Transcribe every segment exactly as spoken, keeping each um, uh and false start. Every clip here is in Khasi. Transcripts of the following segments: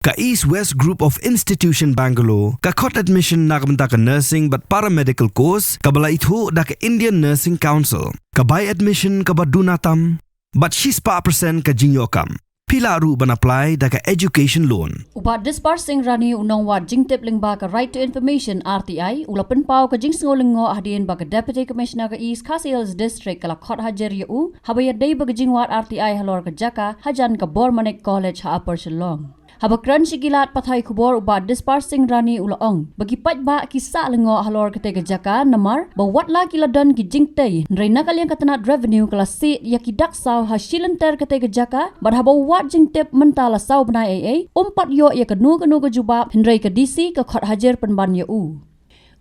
Ka East West Group of Institution Bangalore ka khot admission na ka bynta ka nursing bad paramedical course kaba la ithuh da ka Indian Nursing Council. Ka bai admission kaba duna tam bad shispah percent ka jingïoh kam. Phi lah ruh ban apply da ka education loan. U Bah Dispar Singh Rani, u nongwad jingtip lyngba ka Right to Information, R T I, u la pynpaw ka jingsngew lyngngoh hadien ba ka Deputy Commissioner ka East Khasi Hills District ka la khot hajir ïa u haba ïadei bad ka jingwad R T I halor ka jaka hajan ka Bormanik College ha Upper Shillong. Haba kren sha ki lad pathai khubor, u Bah Dispar Singh Rani u la ong ba ki paidbah ki sah lyngngoh halor katei ka jaka namar ba wat la ki la don ki jingtei, hynrei na ka liang ka tnat revenue ka la sied ïa ki dak saw ha shi lynter katei ka jaka, bad haba u wad jingtip mynta la saw bnai ei ei, um pat ïoh ïa kano kano ka jubab, hynrei ka D C ka khot hajir pynban ïa u.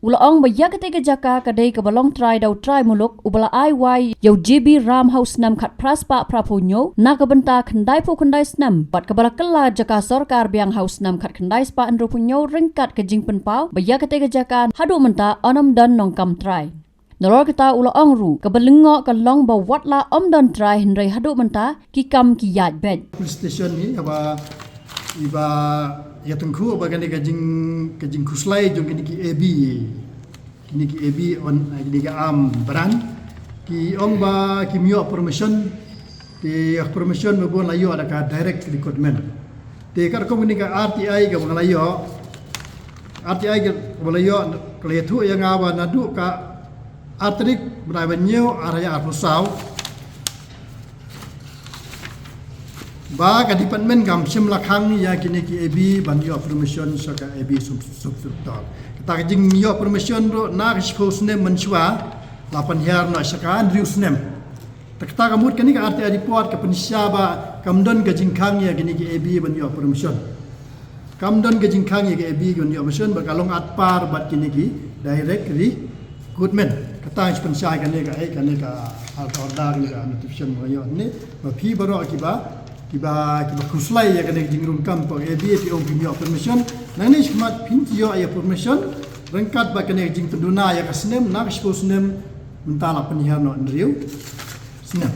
U la ong ba ïa katei ka jaka ka dei kaba long trai da u trai muluk uba la ai wai ïa u J B Ram ha u snem khatphra spah phraphew hynñiew na ka bynta khyndaiphew khyndai snem, bad kaba la kylla jaka sorkar biang ha u snem khatkhyndai spah hynriewphew hynñiew ryngkat ka jingpynpaw ba ïa katei ka jaka haduh mynta ym don nongkam trai. Nalor kata u la ong ruh kaba lyngngoh ka long ba wat la ym don trai, hynrei haduh mynta ki kam ki ïaid beit. Police station ni aba iba ïa tengkhu ba kane ka jing ka jingkhuslai jong kine ki A B, kine ki A B on, kine ki arm brand, ki ong ba kim ïoh permission, te permission ba bun la ïoh da ka direct recruitment. Te katkum kane ka R T I kaba nga la ïoh, R T I kaba la ïoh ka la ïathuh ïa nga ba naduh ka ar tarik bnai ba hynñiew ar hajar arphew saw ba ka department kam shim la khang ïa kine ki A B ban ïoh permission sha ka A B sub sub sub tor. Kata ka jingïoh permission ruh na ka shiphew snem mynshuwa la pynhiar noh sha ka hynriew snem. Te kata ka mut kane ka R T I report ka pynshai ba kam don ka jingkhang ïa kine ki A B ban ïoh permission. Kam don ka jingkhang ïa ka A B ban ïoh permission ba ka long at par bad kine ki direct recruitment. Kata ngi pynshai kane ka, eh, kane ka order, kane ka notification ba ïoh ne ba phi baroh kiba kiba kiba khuslai ïa kane ka jingrung kam ka A B phi ong phi ïoh permission. Nangne shakhmat phin ïoh ïa permission ryngkat ba kane ka jingpynduna ïa ka snem na ka shiphew snem mynta la pynhiar noh hynriew snem.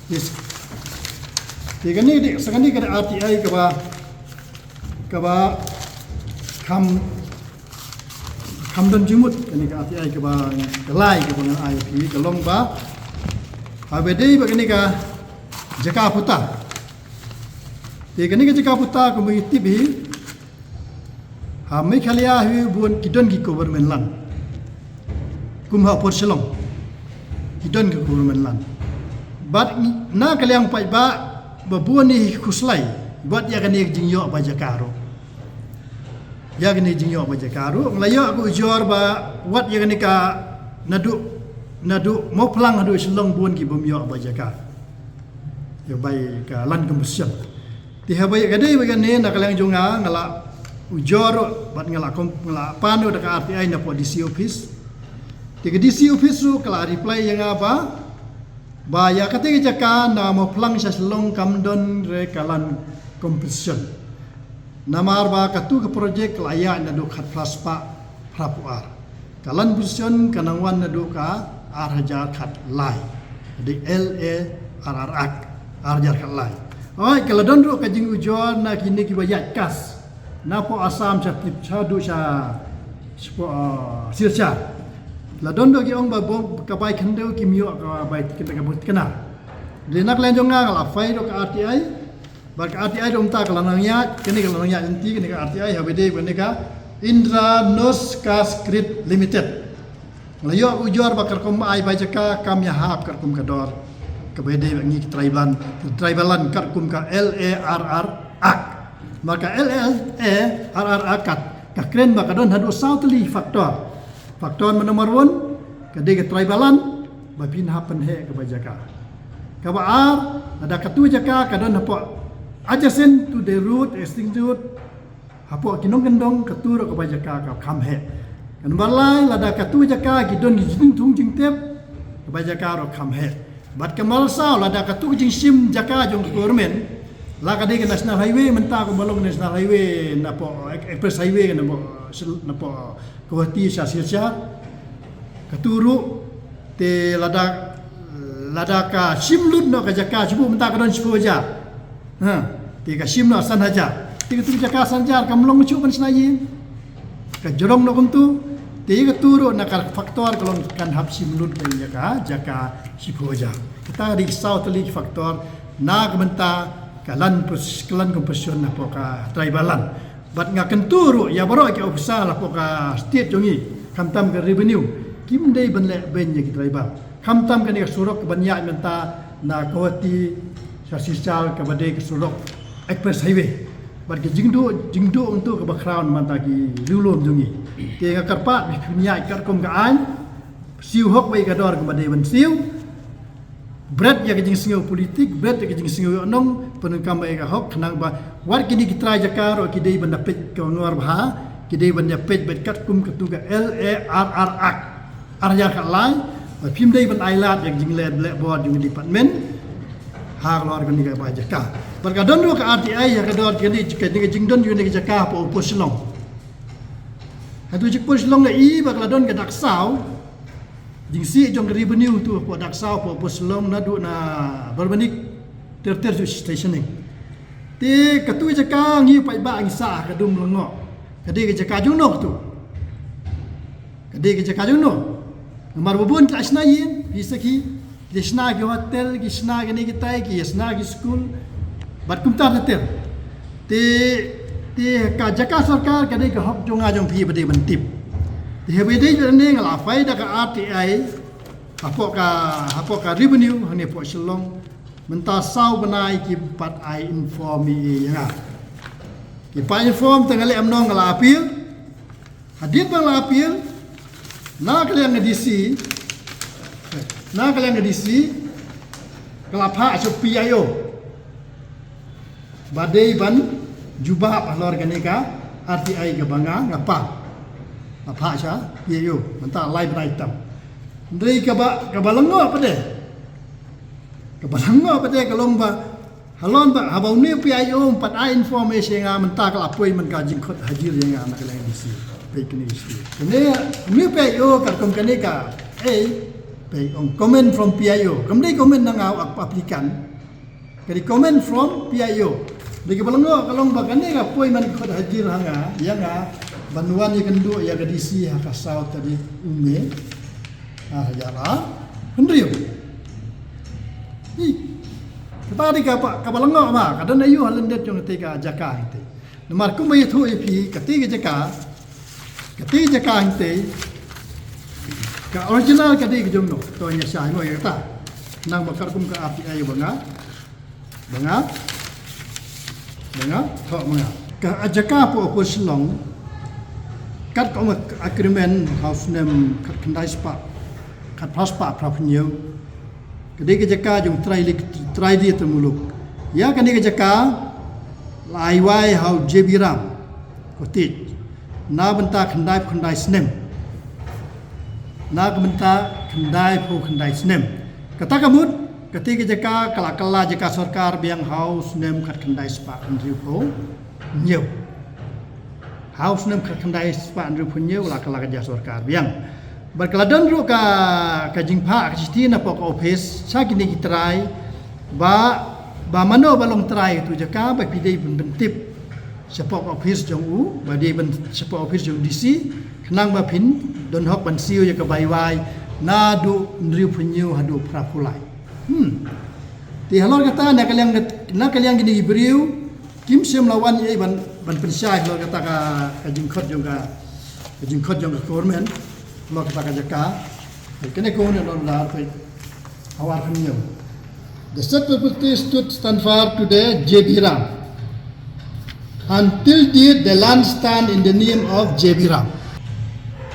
Yes. Te kane dei, sa kane ka dei R T I kaba kaba kham kham don jingmut, kane ka R T I kaba lai kaba ngan ai phi ka long ba haba dei ba kane ka jaka puta. Te kane ka jaka puta kumba ngi tip hi ha Meghalaya hi bun ki don ki government land. Kum ha Upper Shillong ki don ki government land. Bad na ka liang paidbah ba bun hi khuslai bad ïa kane ka jingïoh ba jaka ruh. Ïa kane ka jingïoh ba jaka ruh nga la ïoh ka ujor ba wat ïa kane ka naduh naduh Mawphlang haduh Shillong bun ki bym ïoh ba jaka. Ïa bai ka land compensation. Te haba ïa ka dei ba kane na ka liang jong nga nga la ujor bad nga la kom nga la pan da ka R T I napoh D C office. Te ka D C office ruh ka la reply ïa nga ba ba ïa katei ka jaka na Mawphlang sha Shillong kam don re ka land compensation. Namar ba katu ka project ka la ïaid naduh khatphra spah phraphew ar. Ka land position ka nang wan naduh ka ar hajar khatlai. Dei L A R R Act ar hajar khatlai. Oi, ka la don ruh ka jingujor na kine kiba ïaid kas napoh Assam sha Tip sha duh sha sha, uh, Silchar. La don ruh ki ong ba bong ka bai khyndew kim ïoh ka bai tikna ka bai tikna. Dei na ka liang jong nga nga la file ruh ka R T I. Bad ka R T I ruh mynta ka la nang ïaid, kane ka la nang ïaid lynti, kane ka R T I haba dei bad kane ka Indra Noskaskrit Limited. Nga la ïoh ujor ba katkum ai bai jaka kam ïahap katkum ka dor kaba dei bad ngi ki tribal land, tribal land katkum ka L A R R Act. Namar ka L A R R Act ka kren ba ka don haduh saw tylli factor. Factor number one ka dei ka tribal land ba phin hap pynheh ka bai jaka. Kaba ar, lada katu jaka ka don hapoh adjacent to the road, existing road, hapoh ki nongkyndong, katu ruh ka bai jaka ka kham heh. Ka number lai, lada katu jaka ki don ki jingthung jingtep, ka bai jaka ruh kham heh. Bad ka number saw, lada katu ka jingshim jaka jong ka government, la ka dei ka national highway, mynta kumba long national highway napoh express highway napoh Guwahati sha Silchar. Katu ruh te lada lada ka shim lut noh ka jaka, shibun mynta ka don shiphew hajar. Ha, te ka shim noh san hajar. Te katu ka jaka san hajar kam long shuh ban shna ïing. Ka jrong noh kumtu. Te katu ruh na ka factor ka long kan hap shim lut ïa ka jaka shiphew hajar. Kita dei saw tylli ki factor na ka bynta ka land pos-, ka land compensation hapoh ka tribal land. Bad nga kyntu ruh ïa baroh ki officer hapoh ka state jong ngi, khamtam ka revenue, kim dei ban leh beiñ ïa ki tribal. Khamtam kane ka surok kaban ïaid mynta na Guwahati sha Silchar kaba dei ka surok express highway. Bad ka jingduh, jingduh hangtu kaba khraw na ka bynta ki riewlum jong ngi. Te nga kyrpad ba phin ïaid katkum ka aiñ, siew hok beit ka dor kaba dei ban siew. Bret ïa ka jingsngew politik, bret ïa ka jingsngew ïohnong, pyndonkam ïa ka hok, khnang ba wat kine ki trai jaka ruh ki dei ban da peit ka ngor bha, ki dei ban da peit beit katkum katu ka L A R R Act ar hajar khatlai, ba phim dei ban ailad ïa ka jingleh leh bor jong ka department halor kane ka bai jaka. Bad ka don ruh ka R T I ïa ka dor kane, kane ka jingdon jong kane ka jaka hapoh Upper Shillong. Hatu jingpur Shillong la i ba ka la don ka dak saw. Jingsih jong ka revenue tu hapoh dak saw hapoh Upper Shillong naduh na Barbanic ter ter shu stationing. Te katu ka jaka ngi paidbah ngi sah ka dum lyngngoh. Ka dei ka jaka jong no katu. Ka dei ka jaka jong no. Namar ba bun ki la shna ïing, phi sakhi, ki la shna ki hotel, ki shna kine kitai, ki shna ki skul. Bad kumta ter ter. Te, te ka jaka sorkar ka dei ka hok jong nga jong phi ba dei ban tip. Te haba dei jong ne nga la file da ka R T I hapoh ka, hapoh ka revenue hangne hapoh Shillong. Mynta saw bnai kim pat ai inform ïa nga. Kim pat inform te nga leh kumno, nga la appeal. Hadien ba nga la appeal na ka liang ka D C, na ka liang ka D C ka la phah sha P I O ba dei ban jubab halor kane ka R T I kaba nga nga file. La phah sha P I O mynta lai bnai tam. Hynrei kaba, kaba lyngngoh pat de, kaba lyngngoh pat de ka long ba halor ba haba une u P I O um pat ai information ïa nga, mynta ka la poi man ka jingkhot hajir ïa nga na ka liang D C. Peit kane issue. Kane une u P I O katkum kane ka, eh, peit ong comment from P I O. Kam dei comment na nga u applicant. Ka dei comment from P I O. Dei kaba lyngngoh ka long ba kane ka poi man ka khot hajir ha nga, ïa nga ban wan ïakynduh ïa ka D C ha ka saw tarik u May ar hajar arphew hynriew. Hi. Kata dei kaba, kaba lyngngoh ba ka don aïu ha lyndet jong kata ka jaka hangtei. Namar kumba ïathuh ïa phi, kata ka jaka, kata ka jaka hangtei, ka original ka dei ka jong no. To ngin ïa shai mo ïa kata. Nang ba katkum ka R T I ba nga, ba nga, ba nga thoh ma nga. Ka jaka hapoh Upper Shillong, katkum ka agreement ha u snem khatkhyndai spah, khatphra spah phraphew hynñiew. Ka dei ka jaka jong u trai ri, trai ri trai muluk. Ïa kane ka jaka la ai wai ha u J B Ram Kotej na bynta khyndaiphew khyndai snem. Na ka bynta khyndaiphew khyndai snem. Kata ka mut, kata ka jaka ka la kylla jaka sorkar biang ha u snem khatkhyndai spah hynriewphew hynñiew. Ha u snem khatkhyndai spah hynriewphew hynñiew la kylla ka jaka sorkar biang. Bad ka la don ruh ka, ka jingphah ka shithi napoh ka office sha kine ki trai ba, ba mano ba long trai katu ka jaka ba phi dei ban pyntip shapoh ka office jong u, ba dei ban shapoh office jong u D C, khnang ba phin don hok ban siew ïa ka bai wai naduh hynriewphew hynñiew haduh phraphew lai. Hmm. Te halor kata na ka liang, na ka liang kine ki briew kim shym la wan ei ban, ban pynshai halor kata ka, ka jingkhot jong ka, ka jingkhot jong ka government halor kata ka jaka. Kane ka government don la peit. Our opinion. The said property stood stand for today J B Ram. Until date, the land stand in the name of J B Ram.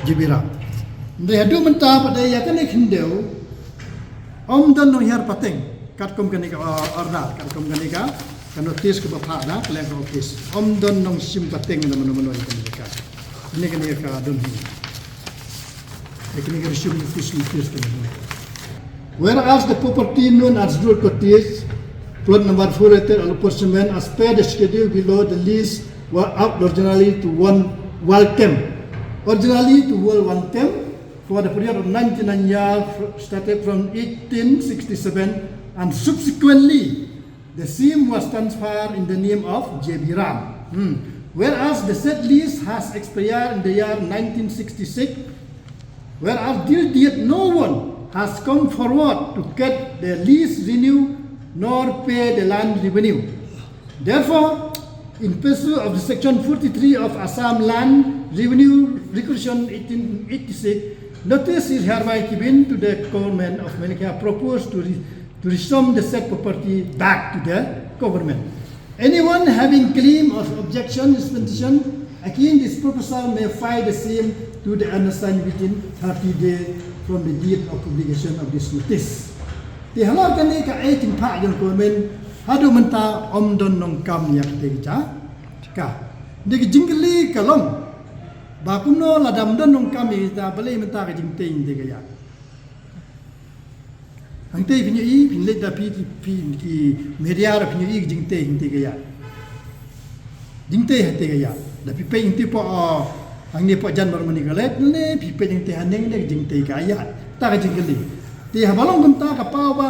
J B Ram. Hynrei haduh mynta pat de ïa kane khyndew, ym don nonghiar pateng katkum kane ka or-, order, katkum kane ka, ka notice kaba phah na ka liang ka office. Ym don nongshim pateng na mano mano ïa kane ka. Kane, kane ka don hi. Whereas the property known as Rural Cottage, plot number four eighty-eight, Alupur Cement, as per the schedule below, the lease were out originally to one Waltham. Originally to Waltham for the period of ninety-nine years, started from eighteen sixty-seven, and subsequently the same was transferred in the name of J B Ram. Hmm. Whereas the said lease has expired in the year nineteen sixty-six, whereas till date no one has come forward to get the lease renew nor pay the land revenue. Therefore, in pursuit of the section forty-three of Assam Land Revenue Regulation eighteen eighty-six, notice is hereby given to the government of Meghalaya proposed to, re- to resume the said property back to the government. Anyone having claim or objection is petition against this proposal may file the same to the undersigned within thirty days from the date of publication of this notice. Te halor kane ka ei jingphah jong ka government haduh mynta ym don nongkam ïa kata ka jaka. Te ka jingkylli ka long ba kumno lada ym don nongkam ïa kata, balei mynta ka jingtei te ka ïa. Hangtei phin ïohi, phin leit da phi ki, phi ki media ruh phin ïohi ka jingtei hangtei ka ïa. Jingtei hangtei ka ïa. Da phi peit hangtei hapoh, ah, hangne hapoh Jan Marmoni College ne phi peit hangtei haneng ne ka jingtei ka ïa. Ta ka jingkylli. Te haba long kumta ka paw ba,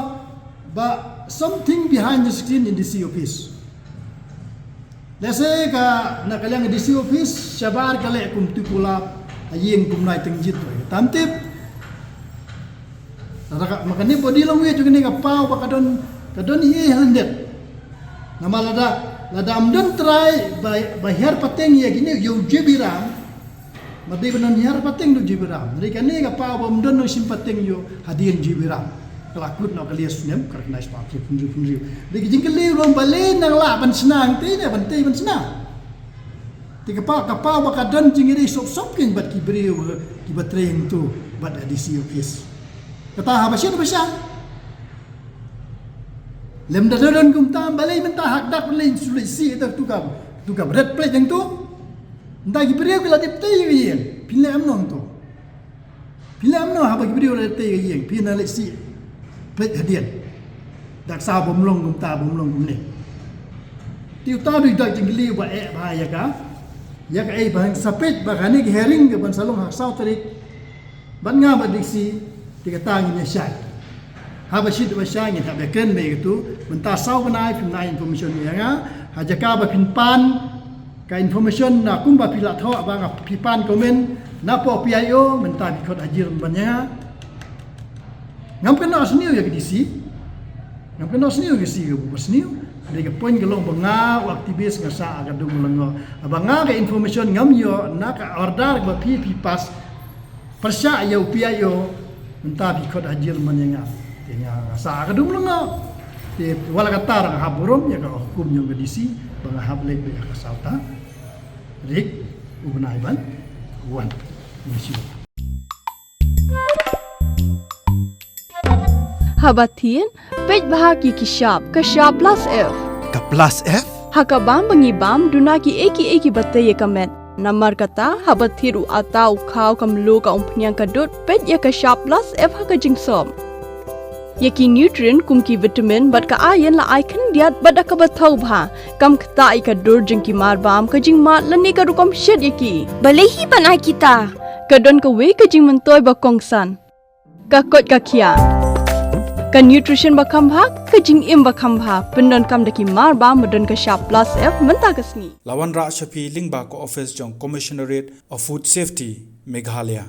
ba something behind the scene in D C office. Lehse ka na ka liang D C office shabar ka leh kum tu kulap ha ïing kum nai tengjit. Tam tip. Lada ka, ma kane body language kane ka paw ba ka don, ka don ïa hyndet. Namar lada, lada ym don trai ba, ba hiar pateng ïa kine ïa u J B Ram. Ma dei ba non hiar pateng da u J B Ram. Dei kane ka paw ba ym don nong shim pateng ïa u hadien J B Ram. Ka la kut noh ka liang snem ka recognize ba ki pynriew pynriew. Dei ka jingkylli ruh balei nang lah ban shna hangtei ne ban tei ban shna. Te ka paw, ka paw ba ka don jingïadei sop sop kein bad ki briew kiba trei hangto bad ha D C office. Kata haba shit ba shang. Lem da don kumta balei mynta hak dak lei sulei si ita tu ka, tu ka red plate hangto. Nda ki briew ki la dep tei ïa ka ïing, phin leh kumno to. Phin leh kumno haba ki briew la dep tei ïa ka ïing, phin leh shi plate hadien. Dak sa bym long kumta, bym long kumne. Te uta dei dak jingkylli ba eh ba ïa ka. Ïa ka eh ba sa peit ba kane ka hearing ka ban sa long ha saw tarik. Bad nga bad D C, te kata ngin ïa shai. Haba shit ba shai ngin hap ïa kren beit katu, mynta saw bnai phin ai information ïa nga, ha jaka ba phin pan ka information na kumba phi la thoh ba nga phi pan comment, na poh P I O, mynta phi khot hajir ban ïa nga. Ngam kynnoh sniew ïa ka D C. Ngam kynnoh sniew ïa ka D C ka buh sniew. Dei ka point ka long ba nga u activist nga sah ha ka dum lyngngoh. Ba nga ka information ngam ïoh na ka order ba phi phi pass. Pyrshah ïa u P I O, mynta phi khot hajir man ïa nga. Te nga sah ha ka dum lyngngoh. Te wat la katta nga hap burom ïa ka hukum jong ka D C, ba nga hap leit beit ha ka saw tarik u bnai ban wan. Ngi shu. Haba thied, peit bha ki ki shap, ka shap plus F. Ka plus F? Ha ka bam ba ngi bam, duna ki ei ki ei kiba tei ïa ka met. Namar kata, haba thied u atta u khaw ka mluh ka umphniang ka dud, peit ïa ka shap plus F ha ka jingsop. Ïa ki nutrient kum ki vitamin bad ka iron la ai khyndiat bad da kaba thaw bha. Kam ktah ïa ka dur jong ki mar bam, ka jingmad lane ka rukom shet ïa ki. Balei hi ban ai kita? Ka don kawei ka jingmyntoi ba kongsan. Ka koit ka khiah. Ka nutrition ba kham bha, ka jingim ba kham bha, pyndonkam da ki mar bam ba don ka shap plus F mynta ka sngi. La wanrah sha phi lyngba ka office jong Commissionerate of Food Safety, Meghalaya.